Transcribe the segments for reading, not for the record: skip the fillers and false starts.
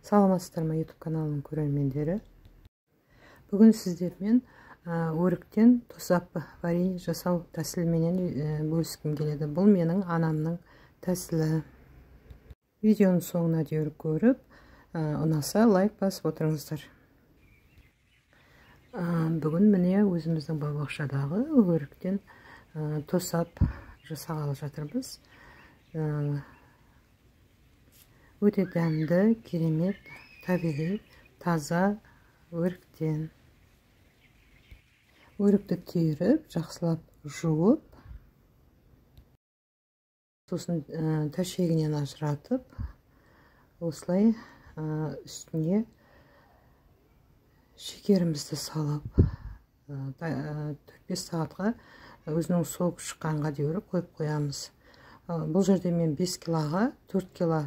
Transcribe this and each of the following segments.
Саламатсыздар ма, YouTube каналының көрермендері. Бүгін сіздермен өріктен тосап варенье жасау тәсіліменен бөліскім келеді. Бұл менің анамның тәсілі. Видеоның соңына дейін көріп, ұнаса лайк басып отырыңыздар. Бүгін міне өзіміздің бау-бақшадағы өріктен тосап жасағалы жатырмыз. Өте дәмді, керемет, табиғи, таза өріктен. Өрікті теріп, жақсылап жуып, сосын тәшегінен ажыратып, осылай үстіне шекерімізді салып, 4-5 сағатқа өзінің согы шыққанға дейін қойып қоямыз. Бұл жерде мен 5 килоға 4 кило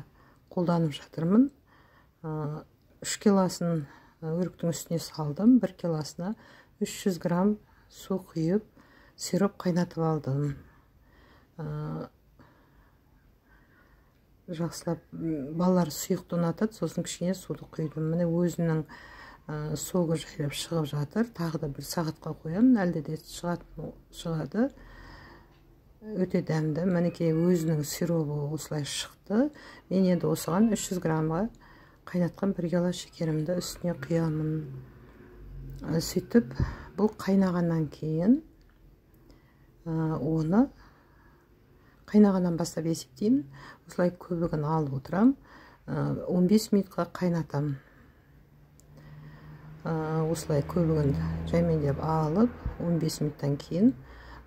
қолданып жатырмын. 3 килосын өріктің үстіне салдым, 1 килосына 300 грамм су құйып, сироп қайнатып алдым. Жақсылап балалар сұйықты ұнатады, сосын кішкене суды құйдым. Міне өзінің согы жайлап шығып жатыр. Тағы да бір сағатқа қоямын, әлде де шығады. Өте дәмді. Мінекей өзінің сиробы осылай шықты. Мен енді осыған 300 граммға қайнатқан 1 кило шекерімді үстіне құямын. Сөйтіп бұл қайнағаннан кейін оны қайнағаннан бастап есептеймін. Осылай көбігін алып отырам. 15 минутқа қайнатамын. Осылай көбігін жаймендеп алып, 15 минуттан кейін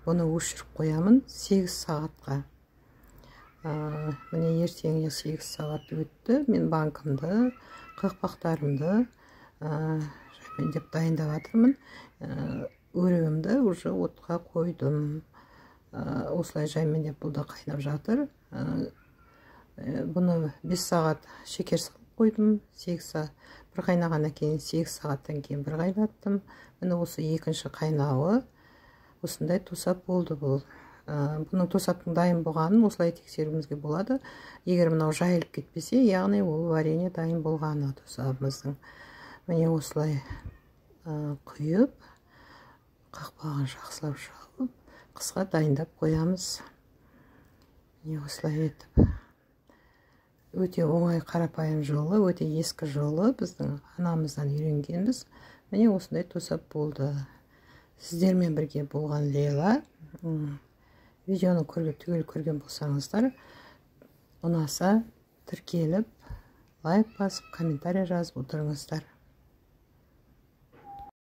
бұны өшіріп қоямын 8 сағатқа. Міне ертеңіне 8 сағат өтті. Мен банкымды, қақпақтарымды жаймендеп дайындап жатырмын. Өрігімді уже отқа қойдым. Осылай жаймендеп бұл да қайнап жатыр. Бұны 5 сағат шекер салып қойдым. 8 сағат бір қайнағаннан кейін 8 сағаттан кейін бір қайнаттым. Міне осы екінші қайнауы. Осындай тосап болды бұл. Бұның тосаптың дайын болғанын осылай тексеруімізге болады. Егер мынау жайылып кетпесе, яғни ол варенье дайын болғаны тосабымыздың. Міне осылай құйып, қақпағын жақсылап жауып, қысқа дайындап қоямыз. Міне осылай етіп. Өте оңай, қарапайым жолы, өте ескі жолы, біздің анамыздан үйренгенбіз. Міне осындай тосап болды. Сіздермен бірге болған Лейла. Видеоны түгел көрген болсаңыздар, ұнаса тіркеліп, лайк басып, комментарий жазып отырыңыздар.